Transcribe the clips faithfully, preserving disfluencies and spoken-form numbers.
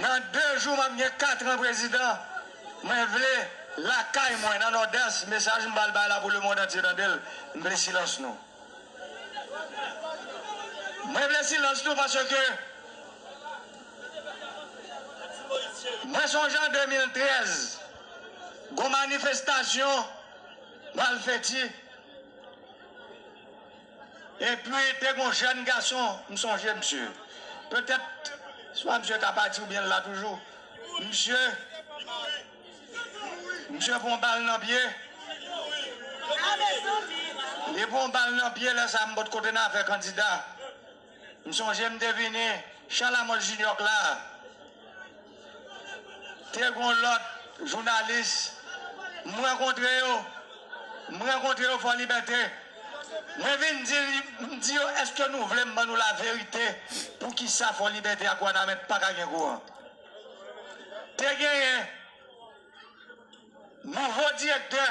Nan de jou, m ap gen kat an prezidan. Mwen vle lakay mwen, nan Nòdès, mesaj m pral bay la pou lemonn antye tande l, m vle silans nou. Mwen vle silans nou paske mwen sonje an de mil trèz, gon manifestasyon Malfeti. Epi te gon jèn gason, m sonje misye. Petèt, swa misye ka pati oubyen l la toujou. Misye, misye pran bal nan pye. Li pran bal nan pye, lè sa a m potko te nan afè kandida. M sonje m te vini Chalamòl Jinyò la. Te gon lòt jounalis, m rankontre yo, m rankontre yo Fò Libète. Mwen vin di, m di yo, èske nou vle m ban nou laverite? Poukisa Fò Libète ak Wanament pa ka gen kouran? Te genyen nouvo direktè,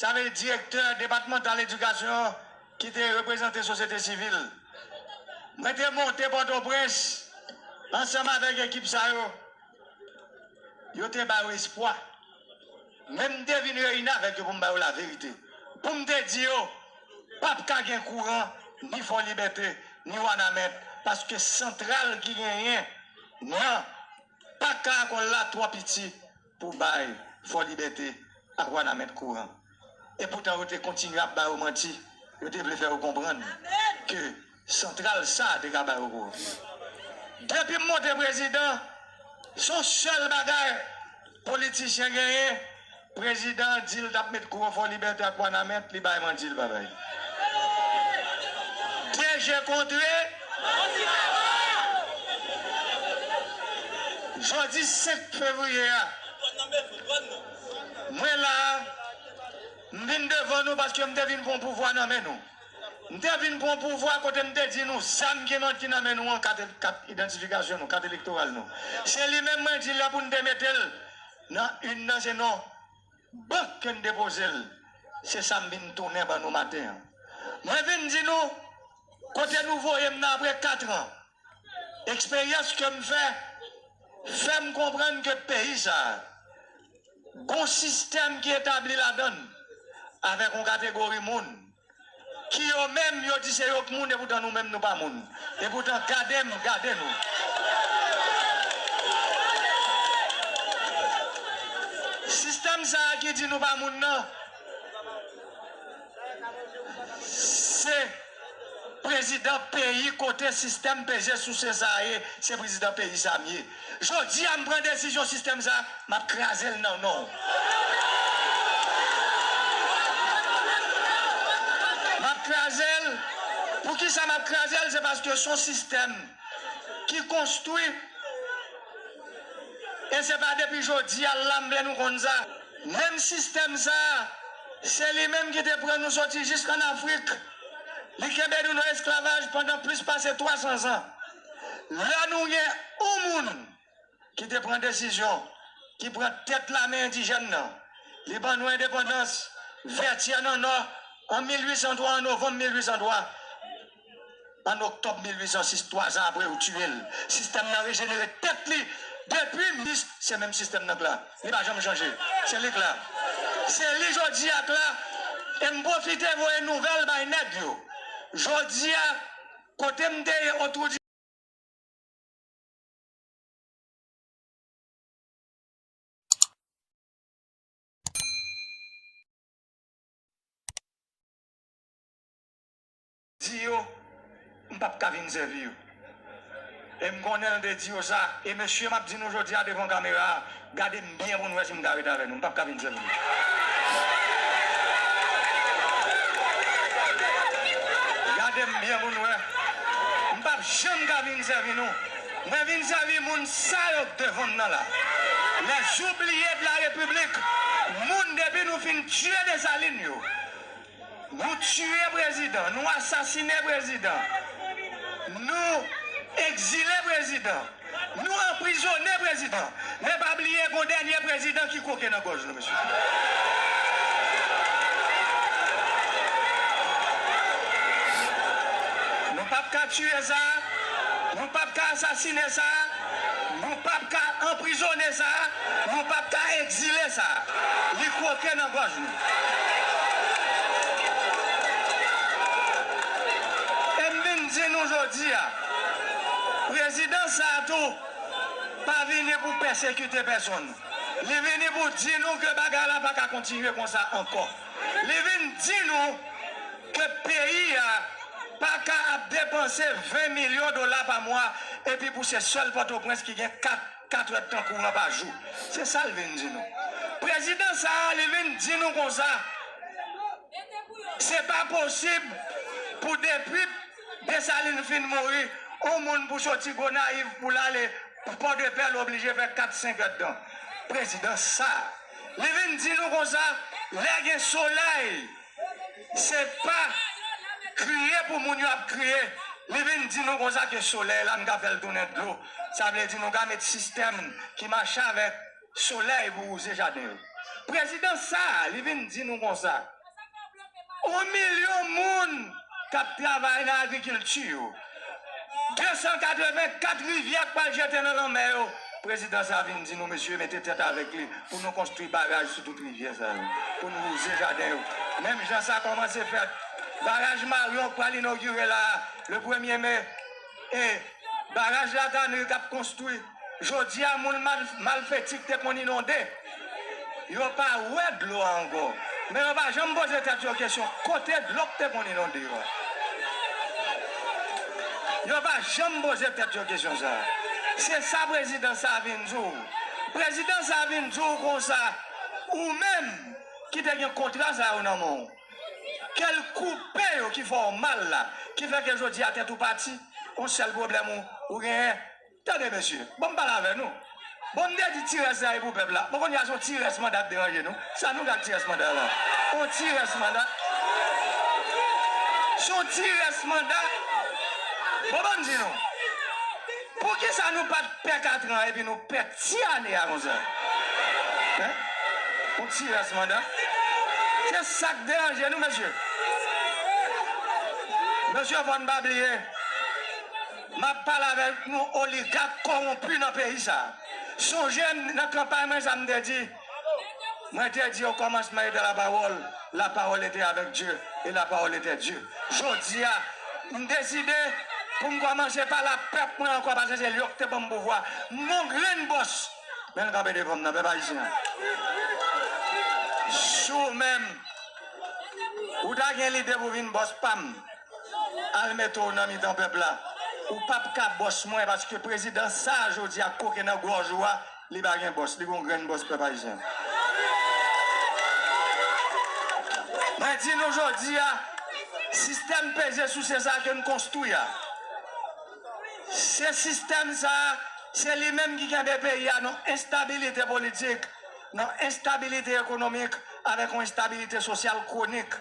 sa vle di direktè depatmantal edikasyon an ki te reprezante sosyete sivil. Mwen te monte Pòtoprens ansanm avèk ekip sa yo. Yo te ba yo espwa. Men m te vin reyini avèk yo pou m ba yo laverite. Pou m te di yo, p ap ka gen kouran, ni Fò Libète, ni Wanament, paske santral ki genyen nan Pak Karakòl la twò piti pou bay Fò Libète ak Wanament kouran. Epoutan, yo te kontinye ap ba yo manti. Yo te vle fè yo konprann ke santral sa a te ka ba yo kouran. Depi m monte prezidan, se yon sèl bagay politisyen genyen, prezidan an di l t ap met kouran Fò Libète ak Wanament, li bay manti, li pa bay. De je kontre, jodi senk fevriye a, mwen la a, m vin devan nou paske m te vin pran pouvwa nan men nou. M te vin pran pouvwa kote m te di nou, zam ki nan, ki nan men nou an, kat, kat idantifikasyon nou, kat elektoral nou. Se li menm mwen di lè pou n te mete l nan inn nan, se non bank ke n depoze l. Se sa m vin tounen ban nou maten an. Mwen vin di nou, kote nou voye m nan apre kat an, eksperyans ke m fè, fè m konprann ke peyi sa a, gon sistèm ki etabli ladan l avèk yon kategori moun ki yo menm yo di se yo k moun, epoutan nou menm nou pa moun. Epoutan gade m, gade nou. Sistèm sa a ki di nou pa moun nan, se prezidan peyi kote sistèm peze souse sa a ye, se prezidan peyi sa a m ye. Jodi a, m pran desizyon sistèm sa a, m ap kraze l nan non w. M ap kraze l. Poukisa m ap kraze l? Se paske se yon sistèm ki konstwi, e se pa depi jodi a l la m vle nou konn sa. Menm sistèm sa a, se li menm ki te pran nou soti jiskann Afrik. Li kenbe nou nan esklavaj pandan plis pase twa san zan. Lè nou gen yon moun ki te pran desizyon, ki pran tèt lame endijèn nan. Li ban nou endepandans, Vètyè nan Nò, an mil uit san twa, an novanm mil uit san twa. An oktòb mil uit san sis, twa zan apre, yo tiye l. Sistèm nan rejenere tèt li. Depi m, se menm sistèm nan k la. Li pa janm chanje. Se li k la. Se li jodi a k la. E m pwofite voye nouvèl bay nèg yo. Jodi a, kote m te ye otwou di di yo, m p ap ka vin sèvi yo. E m konnen l te di yo sa. E mesye, m ap di nou jodi a devan kamera a, gade m byen pou n wè si m ka ret avè nou. M p ap ka vin sèvi nou. Gade m byen pou n wè. M p ap janm ka vin sèvi nou. Mwen vin sèvi moun sa yo k devan m nan la. Les oubliés de la République. Moun depi nou fin tiye Desalin yo. Nou tiye prezidan, nou asasine prezidan, nou egzile prezidan, nou anprizone prezidan. Men pa bliye gon dènye prezidan ki kwoke nan gòj nou, mesye. Nou p ap ka tiye sa, nou p ap ka asasine sa, nou p ap ka anprizone sa, nou p ap ka egzile sa. Li kwoke nan gòj nou. E m vin di nou jodi a, prezidan sa a tou pa vini pou pèsekite pèsonn. Li vini pou di nou ke bagay la pa ka kontinye konsa ankò. Li vin di nou ke peyi a pa ka ap depanse ven milyon dola pa mwa, epi pou se sèl Pòtoprens ki gen kat, kat èdtan kouran pa jou. Se sa l vin di nou. Prezidan sa a, li vin di nou konsa, se pa posib pou depi Desalin fin mouri, yon moun pou soti Gonayiv pou l ale Pòdepè, l oblije fè kat, senk èdtan. Prezidan sa a, li vin di nou konsa, lè gen solèy, se pa kriye pou moun yo ap kriye. Li vin di nou konsa ke solèy la, n ka fè l tounen dlo. Sa vle di nou ka met sistèm ki mache avèk solèy pou wouze jaden yo. Prezidan sa a, li vin di nou konsa, yon milyon moun k ap travay nan agrikilti yo, de san katreven kat rivyè k pral jete nan lanmè yo. Prezidan sa a vin di nou, mesye, mete tèt avèk li pou nou konstwi baraj sou tout rivyè sa yo, pou nou wouze jaden yo. Menm jan sa kòmanse fèt, baraj Marion k pral inogire la a, le premye me, e baraj Latanri k ap konstwi. Jodi a, moun mal, malfeti k te konn inonde, yo pa wè dlo a ankò. Men yo pa janm poze tèt yo kesyon, kote dlo k te konn inonde yo a? Yo pa janm poze tèt yo kesyon sa a. Se sa prezidan sa a vin di w. Prezidan sa a vin di w konsa, ou menm ki te gen kontra sa yo nan men w, ke l koupe yo ki fè w mal la, ki fè ke jodi a tèt ou pati, yon sèl pwoblèm ou, ou genyen, tande, mesye, ban m pale avè nou. Bon, m te di ti rès la e pou pèp la. Bon, kounye a, se yon ti rès manda k deranje nou. Sa nou gen ak ti rès manda la? Yon ti rès manda? Se yon ti rès manda? Bon, ban m di nou. Poukisa nou pa t pè katran epi nou pè ti ane a konsa? Hein? Yon ti rès manda? Se sa k deranje nou, mesye. Mesye, fò n pa bliye. M ap pale avèk nou oligak kòwonpi nan peyi sa a. Sonje m, nan kanpay mwen sa m te di, mwen te di, au commencement était la parole, la parole était avec Dieu, et la parole était Dieu. Jodi a, m deside pou m kòmanse pale ak pèp mwen ankò, paske se yo k te ban m pouvwa. M gon grenn bòs, men l kanpe devan m nan, pèp ayisyen an. Si w menm, ou ta gen lide pou vin bòs pa m, al mete w nan mitan pèp la. Ou p ap ka bòs mwen, paske prezidan sa a jodi a, koke nan gòj ou a, li pa gen bòs, li gon grenn bòs, pèp ayisyen. Mwen di nou jodi a, sistèm peze souse sa a ke n konstwi a, se sistèm sa a, se li menm ki kenbe peyi a nan enstabilite politik, nan enstabilite ekonomik, avèk yon enstabilite sosyal kwonik.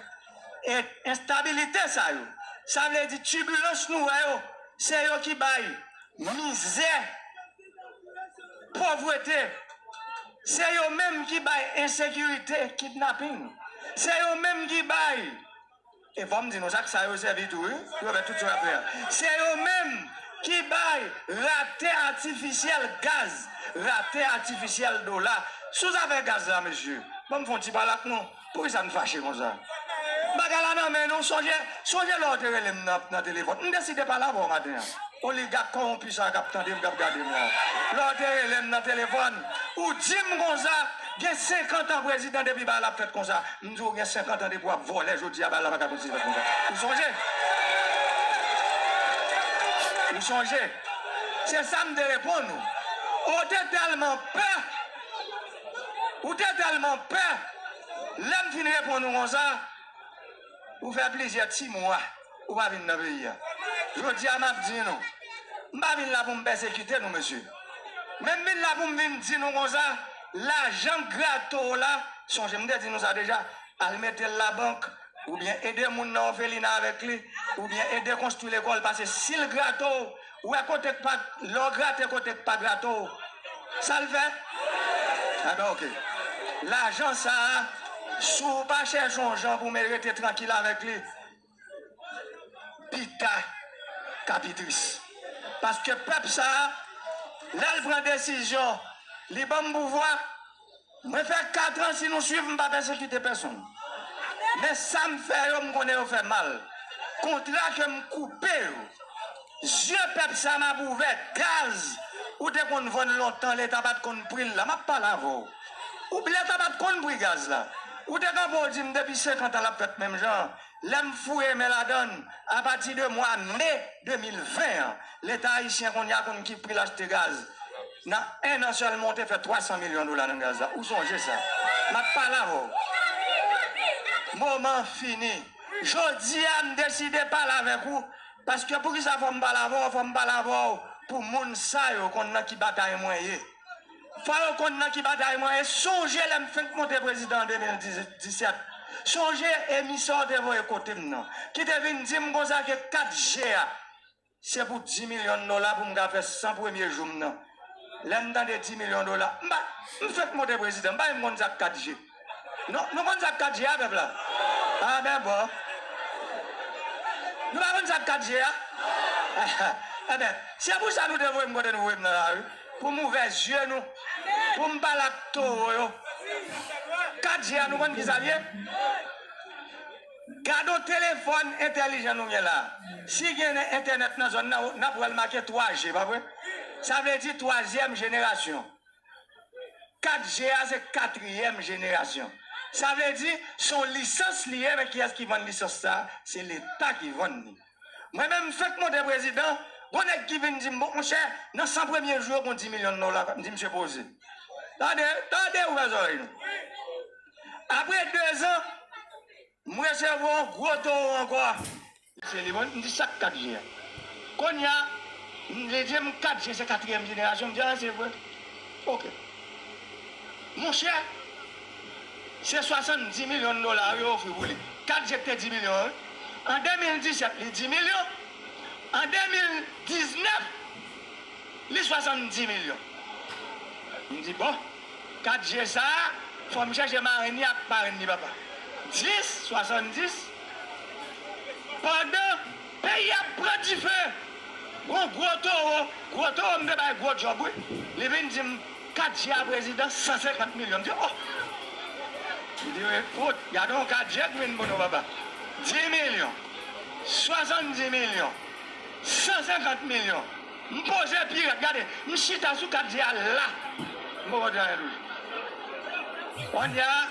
E enstabilite sa yo, sa vle di tibilans nou wè yo, se yo ki bay mizè, povrete, se yo menm ki bay ensekirite, kidnaping, se yo menm ki bay, e fò m di nou sa, sa yo sèvi tou, wi, pou yo fè tout sa yo ap fè a. Se yo menm ki bay rate atifisyèl gaz, rate atifisyèl dola. Sou zafè gaz la, mesye, ban m fè yon ti pale ak nou. Poukisa n fache konsa? Bagay la nan men nou. Sonje, sonje lè w te rele m nan, nan telefòn. M deside pale avè w maten an. Oligak kòwonpi sa k ap tande m, k ap gade m la. Lè w te rele m nan telefòn, ou di m konsa, gen senkant an prezidan depi bagay la ap fèt konsa. M di w gen senkant an depi w ap vòlè, jodi a bagay la pa ka kontinye fèt konsa. Ou sonje? Ou sonje? Se sa m te reponn ou. Ou te tèlman pè. Ou te tèlman pè. Lè m fin reponn ou konsa, ou fè plizyè ti mwa ou pa vin nan peyi a. Jodi a, m ap di nou, m pa vin la pou m pèsekite nou, mesye. Men m vin la pou m vin di nou konsa, lajan grato w la, sonje m te di nou sa deja, al mete l labank, oubyen ede moun nan òfelina avèk li, oubyen ede konstwi lekòl, paske si l grato w, ou wè kote k pa, lè w grate kote k pa grato w, sa l fè? Enben, oke. Lajan sa a, si w pa chèche yon jan pou w rete trankil avèk li, pita k ap pi tris. Paske pèp sa a, Lè l pran desizyon, li ban m pouvwa. Mwen fè kat an, si nou swiv, m pa pèsekite pèsonn. Men sa m fè yo, m konnen yo fè mal. Kontra ke m koupe yo, zye pèp sa m ap ouvè. Gaz, ou te konn vann lontan, Leta pa t konn pri l la. M ap pale avè w. Ou, Leta pa t konn pri gaz la. Ou te kanpe, w di m depi senkant an l ap fèt menm jan an. Lè m foure men ladan l, apati de mwa me de mil ven an, Leta ayisyen kounye a konn ki pri l achte gaz. Nan en an sèlman, w te fè twa san milyon dola nan gaz la. Ou sonje sa? M ap pale avè w. Moman an fini. Jodi a, m deside pale avèk ou. Paske poukisa fò m pale avè w? Fò m pale avè w pou moun sa yo konn nan ki batay mwen ye. Fò yo konn nan ki batay mwen ye. Sonje lè m fenk monte prezidan an de mil disèt. Sonje emisè w te voye kote m nan, ki te vin di m konsa ke kat G a, se pou dis milyon dola pou m ka fè san premye jou m nan. Lè m tande dis milyon dola, m pa, m fenk monte prezidan, m pa menm konn sa k kat G. Non, nou konn sa k kat G a, pèp la? A, ben bon. Nou pa konn sa k kat G a? Eben, se pou sa nou te voye m kote nou voye m nan lari. Pou m ouvè zye nou. Pou m pale ak towo yo. Kat G a, nou konn ki sa l ye? Gade yon telefòn entèlijan nou gen la. Si gen entènèt nan zòn nan, n ap wè l make twa G, pa vre? Sa vle di twazyèm jenerasyon. Kat G a se katriyèm jenerasyon. Sa vle di, se yon lisans li ye, men kiyès ki vann lisans sa a? Se Leta ki vann li. Mwen menm, m fenk monte prezidan, gon nèg ki vin di m, bon, monchè, nan san premye jou yo, gon dis milyon dola, m di, misye poze. Tande, tande, ouvè zòrèy nou. Apre dezan, m resevwa yon gwo towo ankò. Se li, bon, m di, sa k kat G a? Kounye a, m, li di m kat G se katriyèm jenerasyon, m di, a, se vre. Oke. Monchè, se swasanndis milyon dola yo ofri pou li. Kat G te dis milyon, wi. An de mil disèt, li dis milyon. An de mil diznèf, li swasanndis milyon. M di, bon, kat G sa a, fò m chèche marenn li ak parenn li, papa. Dis, swasanndis. Pandan peyi ap pran dife, gon gwo towo, gwo towo m te bay gwo djòb, wi. Li vin di m, kat G a prezidan, san senkant milyon. M di, oh! M di, wi, fout, gade yon kat G k vin pou nou, papa. Dis milyon, swasanndis milyon, san senkant milyon. M poze pi rèd, gade, m chita sou kat G a la. M poko di anyen toujou. Kounye a,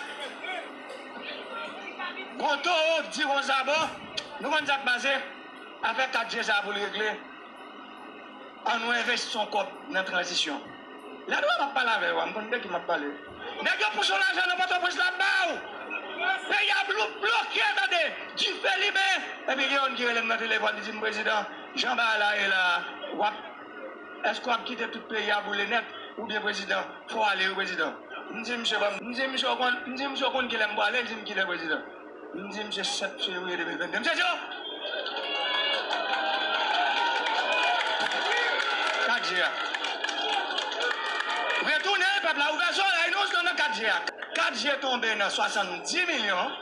gon towo di konsa, bon, nou konn sa k pase? Afè kat G sa pou l regle. An nou envesti yon kòb nan tranzisyon. Lè nou ap pale avè yo a, m konn de ki m ap pale. Nèg yo pouse yon lajan nan Pòtoprens la ba w. Peyi a blou-, bloke, tande. Dife limen. Epi gen youn ki rele m nan telefòn, li di m, prezidan, jan bagay la ye la, w ap, èske w ap kite tout peyi a boule nèt? Oubyen prezidan, fò w ale wi, prezidan. M di misye, ban m, m di misye, w konn, m di misye, w konn kilè m pwale? Li di m kilè, prezidan? M di misye, sèt fevriye de mil venndè. Misye di, oh! Kat G a. Retounen, pèp la, ouvè zòrèy nou, se nan kat G a. Kat G tonbe nan swasanndis milyon.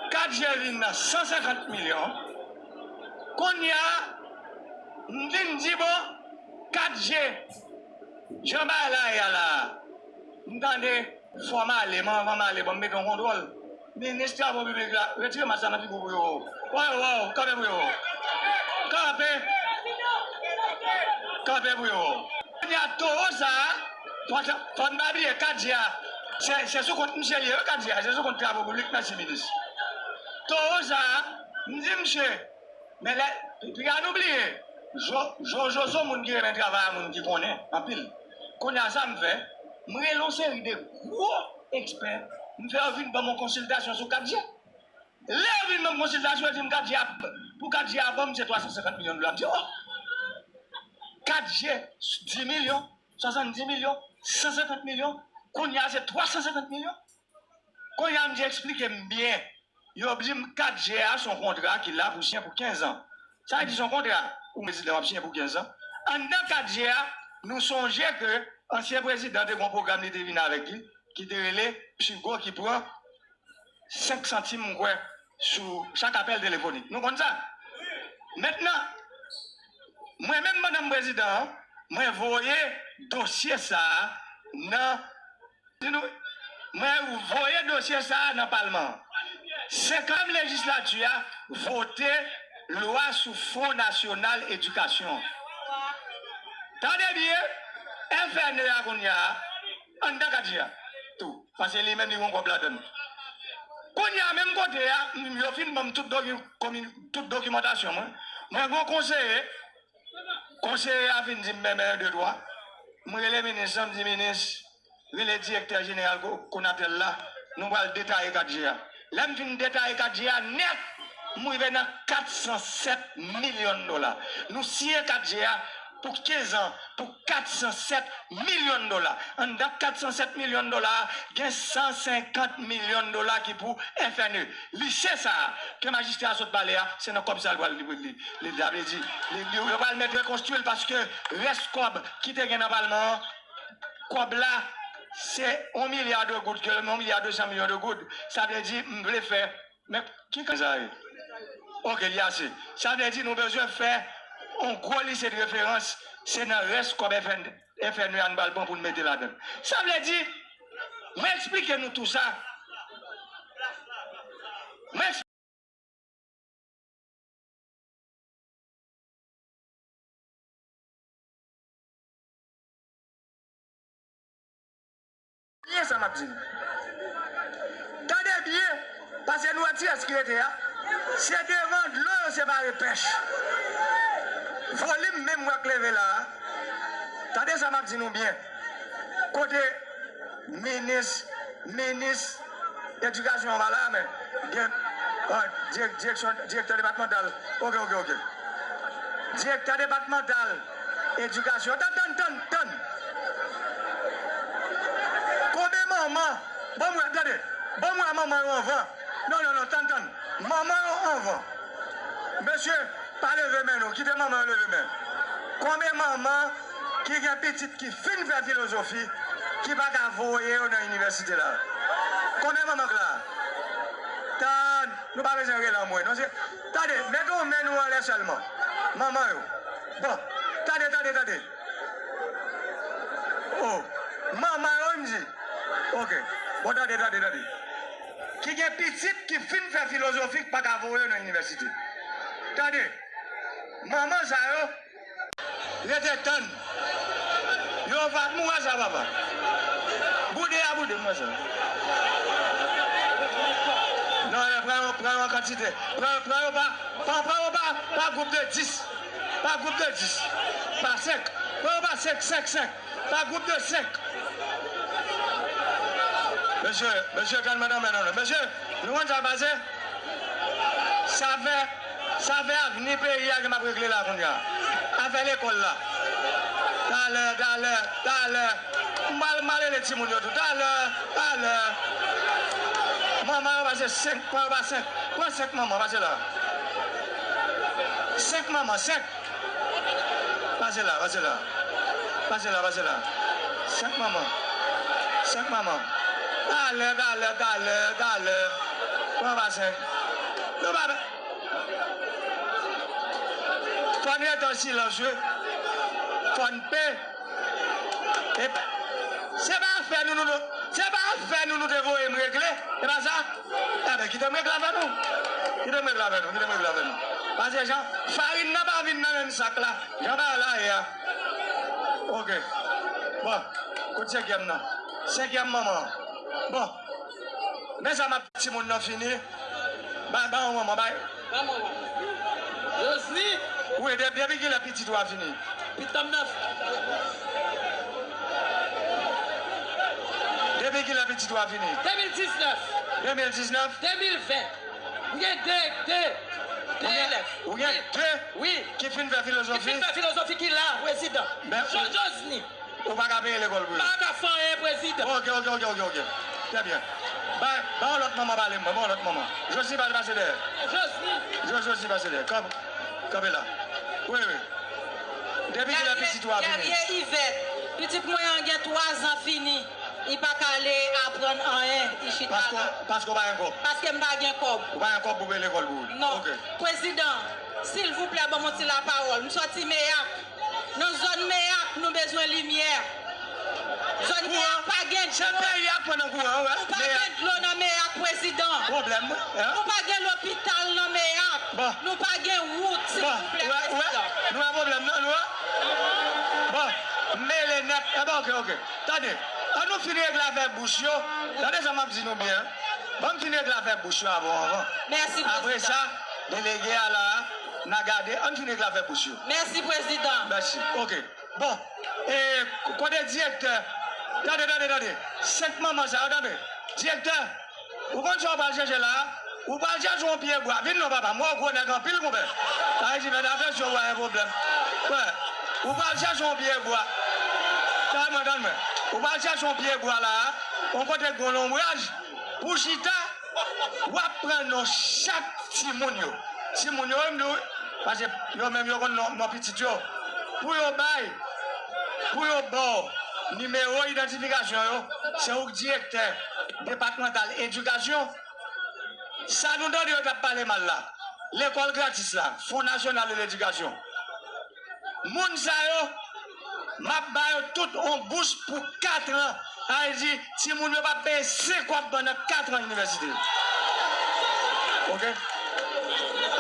Kat G vin nan san senkant milyon. Kounye a, m vin di, bon, kat G, jan bagay la ye a la, m tande, fò m ale, m anvan m ale, ban m mete yon kontwòl. Minis Travo Piblik la, retire mask la nan figi w pou yo wè w. Wè w, wè w, kanpe pou yo wè w. Kanpe. Kanpe pou yo wè w. Kounye a, towo sa a, fò, fò n pa bliye, kat G a, se, se sou kont misye li ye, wi, kat G a, se sou kont Travo Piblik, mèsi, minis. Towo sa a, m di misye, men lè, piga nou bliye, Jo-, Jojo se yon moun ki renmen travay a moun ki konnen anpil. Kounye a sa m fè, m rele yon seri de gwo ekspè, m fè yo vin ban m yon konsiltasyon sou kat G. Lè yo vin ban m konsiltasyon, yo di m kat G a, pou kat G a ban m se twa san senkant milyon dola. M di, oh! Kat G, dis milyon, swasanndis milyon, san senkant milyon, kounye a se twa san senkant milyon. Kounye a m di, eksplike m byen. Yo di m kat G a se yon kontra ki la pou siyen pou kenz an. Sa vle di se yon kontra ou prezidan w ap siyen pou kenz an. Anndan kat G a, nou sonje ke ansyen prezidan te gen yon pwogram li te vin avèk li, ki te rele Pigo ki pran senk santim, m kwè, sou chak apèl telefonik. Nou konn sa? Mentnan, mwen menm pandan m prezidan an, Mwen voye dosye sa a nan, di nou, mwen voye dosye sa a nan palman an. Senkantyèm lejislati a vote lwa sou Fon Nasyonal Edikasyon. Tande byen, F N E a kounye a, anndan K J A tou, paske li menm li gen kòb ladann. Kounye a, menm kote a, m, yo fin ban m tout doki-, komi-, tout dokimantasyon mwen. Mwen gen yon konseye, konseye a fin di m, men, men, de, twa. M rele minis lan, m di, "Minis, rele direktè jeneral Ko-, Konatel la, nou pral detaye kat G a." Lè m fin detaye kat G a nèt, m rive nan kat san sèt milyon dola. Nou siyen kat G a pou kenz an pou kat san sèt milyon dola. Anndan kat san sèt milyon dola a, gen san senkant milyon dola ki pou F N E. Lise sa a, ke majistra a sot pale a, se nan kòb sa a l pral li, li, li, sa vle di, li, li, yo pral mèt rekonstwi l paske rès kòb ki te gen nan palman an, kòb la, se yon milya de goud, ke yon milya de san milyon de goud. Sa vle di, m vle fè, men ki kan sa ye? Oke, li ase. Sa vle di, nou bezwen fè yon gwo lise de referans, se nan rès kòb F N, F N E a nou pral pran pou n mete ladan l. Sa vle di, mwen eksplike nou tou sa. Mwen Byen sa m ap di nou. Tande byen, paske nou wè ti rès ki rete a, se devan dlo yo separe pèch. Volim menm w ap leve la a. Tande sa m ap di nou byen. Kote minis, minis, Edikasyon an pa la, men gen, ah, dirèk-, direksyon, direktè depatmantal. Oke, oke, oke. Direktè depatmantal edikasyon. Tann, tann, tann, tann. Konbyen manman? Ban m wè, tande. Ban m wè manman yo anvan. Non, non, non, tann, tann. Manman yo anvan. Mesye, pa leve men nou. Kite manman yo leve men. Konbyen manman ki gen pitit ki fin fè filozofi, ki pa ka voye yo nan inivèsite la? Konbyen manman k la? Tann, nou pa bezwen rele anmwe, non, se, tande, mete yon men nou anlè sèlman. Manman yo. Bon, tande, tande, tande. Oh, manman yo, m di. Oke. Bon, tande, tande, tande. Ki gen pitit ki fin fè filozofi, k pa ka voye yo nan inivèsite. Tande. Manman sa yo, rete tann. Yo va, m wè sa, papa. Boude a boude, m wè sa. Non, non, pran yo, pran yo an kantite. Pran, pran yo pa, pran, pran yo pa, pa gwoup de dis. Pa gwoup de dis. Pa senk. Pran yo pa senk, senk, senk. Pa gwoup de senk. Mesye, mesye, kalme nan men nou. Mesye, nou konn sa k pase? Sa fè, sa fè avni peyi a ke m ap regle la kounye a. Afè lekòl la. Talè, talè, talè. M pral, m pral rele timoun yo tou. Talè, talè. Manman yo pase senk, pran yo pa senk. Pran senk manman, pase la. Senk manman, senk. Pase la, pase la. Pase la, pase la. Senk manman. Senk manman. Talè, talè, talè, talè. Pran pa senk. Nou pa, fò n rete an silans, wi. Fò n pe. E pa, se pa afè nou, nou, nou, se pa afè nou, nou te voye m regle. E pa sa? Enben, kite m regle afè nou. Kite m regle afè nou, kite m regle afè nou. Paske jan farin nan pa vin nan menm sak la, jan bagay la ye a. Oke. Bon, kot senkyèm nan? Senkyèm manman. Bon. Men sa m ap di timoun nan fini. Bay, bay yon manman, bay. Ba mwen wè. Josny. Wi, de-, depi kilè pitit ou a fini? Pitit m nan. Depi kilè pitit ou a fini? De mil diznèf. De mil diznèf? De mil ven. M gen de, de, de elèv. Ou gen de? Wi. Ki fin fè filozofi? Ki fin fè filozofi ki la, prezidan. Men, Jo-, Josny. Ou pa ka peye lekòl pou yo? Pa ka fè anyen, prezidan. Oke, oke, oke, oke, oke. Trè byen. Bay, bay yon lòt manman pale, mwen, bay yon lòt manman. Josny, pase dèyè. Josny. Jo-, Josny, pase dèyè. Kanpe, kanpe la. Wi, wi. Depi kilè pitit ou a fini? Guerrier Yvette, pitit mwen an gen twa zan fini. Li pa ka ale aprann anyen, li chita la. Paske, paske w pa gen kòb? Paske m pa gen kòb. Ou pa gen kòb pou peye lekòl pou li? Non. Oke. Prezidan, silvouplè, ban m yon ti lapawòl. M sòti Meyap. Nan zòn Meyak, nou bezwen limyè. Zòn Meyak pa gen dlo. Se peyi a k pran nan kouran, wè. Nou pa gen dlo nan Meyak, prezidan. Pwoblèm, wi. Nou pa gen lopital nan Meyak. Bon. Nou pa gen wout, silvouplè, prezidan. Nou gen pwoblèm, non, nou, an? Bon, mele nèt. Enben, oke, oke. Tande, ann nou fin regle afè bouch yo. Tande sa m ap di nou byen. Ban m fin regle afè bouch yo avan, avan. Mèsi, prezidan. Apre sa, delege a la, n a gade, ann fin regle afè bouch yo. Mèsi, prezidan. Mèsi. Oke. Bon, e, kote direktè? Tande, tande, tande. Senk manman sa yo, tande. Direktè, ou konn sa w pral chèche la a? Ou pral chèche yon pye bwa. Vin non, papa. M wè w gwo nèg anpil, konpè. Sa vle di, fè atansyon, w ap gen pwoblèm. Wè. Ou pral chèche yon pye bwa. Tann mwen, tann mwen. Ou pral chèche yon pye bwa la a. Yon kote k gen yon lonbraj. Pou chita. W ap pran non chak timoun yo. Timoun yo, wi, m di w, paske yo menm yo konn non, non pitit yo. Pou yo bay, pou yo ba w nimewo idantifikasyon yo, se ou k direktè depatmantal edikasyon. Sa nou tande yo t ap pale mal la, lekòl gratis la, Fon Nasyonal de Ledikasyon. Moun sa yo, m ap ba yo tout yon bous pou kat an. Sa vle di, timoun yo p ap peye senk goud pandan kat an inivèsite. Oke?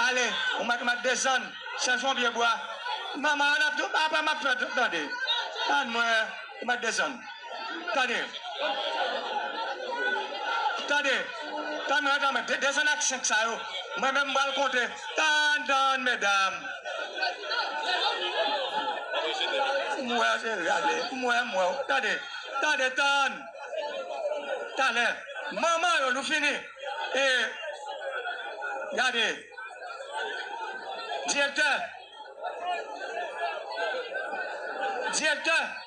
Ale, ou mèt, ou mèt desann, chèche yon pye bwa. Manman an ap tou, apa m ap fè tande. Tann mwen, ou mèt desann. Tande. Tande. Tann mwen, tann mwen. De-, desann ak senk sa yo. Mwen menm, m pral konte. Tann, tann, medam. M wè, cheri, gade. M wè, m wè. Tande. Tande, tann. Talè. Manman yo, nou fini. E, gade. Direktè. Direktè.